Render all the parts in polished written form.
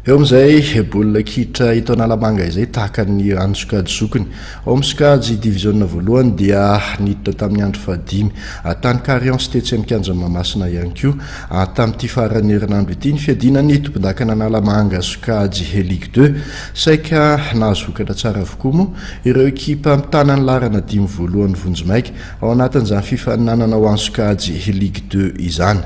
Eo amin'izay baolina kitra eto Analamanga izay tahaka ny an'ny sokajy zokiny. Ao amin'ny sokajy diviziona voalohany dia niditra tamin'ny andro fahadimy tany Carion sy tetsy amin'ny kianjan'i Mahamasina ihany koa tamin'ity faran'ny herinandro ity ny fiadiana ny tompondakan'Analamanga sokajy Ligue deux. Saika nahazo vokatra tsara avokoa moa ireo ekipa mitana ny laharana dimy voalohany vonjimaika ao anatin'izany fifaninanana ho an'ny sokajy Ligue deux izany.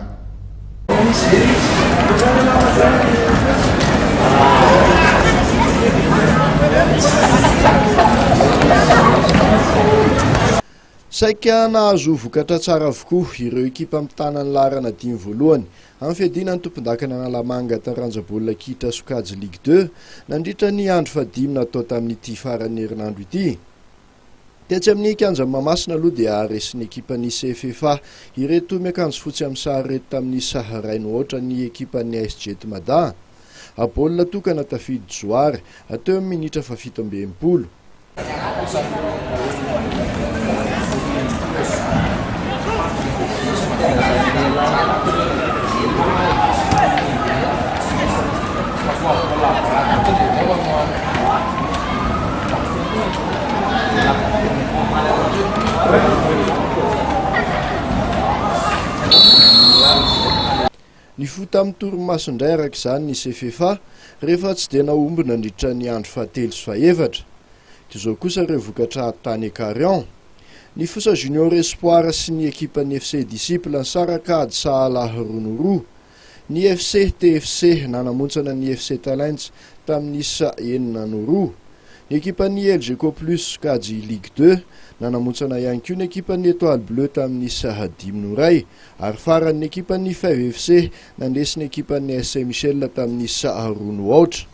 Saika nahazo vokatra tsara avokoa ireo ekipa mitana ny laharana dimy voalohany amin'ny fiadiana ny tompondakan'Analamanga taranja baolina kitra sokajy Ligue deux nandritra ny andro fahadimy natao tamin'ity faran'ny herinandro ity. Tetsy amin'ny kianjan'i Mahamasina aloha dia resin'ny ekipan'ny CFFA ireto miakanjo fotsy amin'ny sary ireto tamin'ny isa iray no aotra ny ekipan'ny AS Jet Mada. Baolina tokana tafidi-johary teo amin'ny minitra fahafito amby enimpolo. Nifoha tamin'ny torimaso indray araka izany ny CFFA rehefa tsy dia nahomby nandritra ny andro fahatelo sy fahefatra. Toy izao kosa ireo vokatra tany Carion. Ny Fosa Junior Espoir sy ny ekipan'ny FC Disciple nisaraka ady sahala roa no roa. Ny FC TFC nanamontsana ny FC Talents tamin'ny isa enina no roa. Ny ekipan'ny Elgeco Plus sokajy Ligue deux nanamontsana ihany koa ny ekipan'ny Etoile Bleue tamin'ny isa dimy no iray ary farany ny ekipan'ny Fève FC nandresy ny ekipan'ny AS Saint Michel tamin'ny isa roa no aotra.